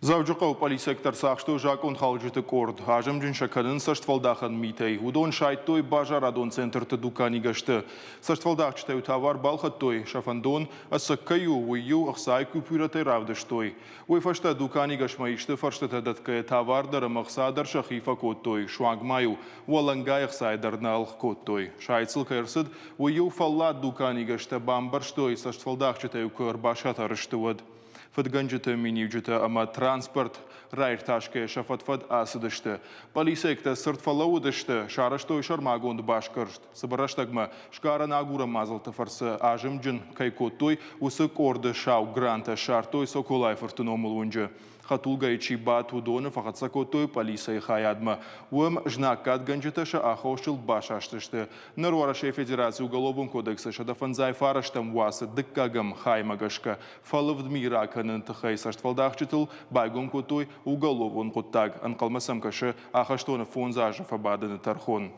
Дзӕуджыхъӕуы пъӕлицӕйӕгтӕ ӕрцахстой закъонхалджыты къорд. Азымджын сӕ кӕнынц цӕстфӕлдахӕн митӕй. Уыдон сайдтой базарадон центрты дуканигӕсты. Цӕстфӕлдахджытӕ-иу товар балхӕдтой, сӕ фӕндон ӕцӕг кӕй у, уый-иу ӕхцайы купюрӕтӕй равдыстой. Уый фӕстӕ дуканигӕсмӕ исты фӕрстытӕ дӕтгӕйӕ товар дӕр ӕмӕ ӕхца дӕр сӕхи фӕкодтой. Суанг ма-иу уӕлӕнгай ӕхцайы дӕр нӕ ӕлгъ кодтой. Сайд сыл кӕй ӕрцыд, уый-иу фӕллад дуканигӕстӕ бамбӕрстой, цӕстфӕлдахджытӕ-иу куы ӕрбасатар сты, уӕд. Фыдгӕнджыты миниуджытӕ ӕмӕ транспорт раиртасгӕйӕ сӕ фӕд-фӕд ацыдысты. Пъӕлицӕйӕгтӕ цырд фӕлӕууыдысты, сарӕзтой сӕрмагонд басгӕрст. Цыбыр рӕстӕгмӕ сгарӕн-агурӕн мадзӕлтты фӕрцы азымджын кӕй кодтой, уыцы къорды сау грантӕ ссардтой Цоколайы фырты номыл уынджы. Хӕдтулгӕйы чи бадт, уыдоны фӕхӕццӕ кодтой пъӕлицӕйы хайадмӕ. Уым знаггадгӕнджытӕ сӕ аххосыл басастысты. Ныр Уӕрӕсейы Федерацийы Уголовон кодексы 159 уацы дыккӕгӕм хаймӕ гӕсгӕ Фӕлывд ми ракӕныны тыххӕй цӕстфӕлдахджытыл байгом кодтой уголовон хъуыддаг, ӕнхъӕлмӕ сӕм кӕсы ахӕстоны фондз азы фӕбадыны тӕрхон.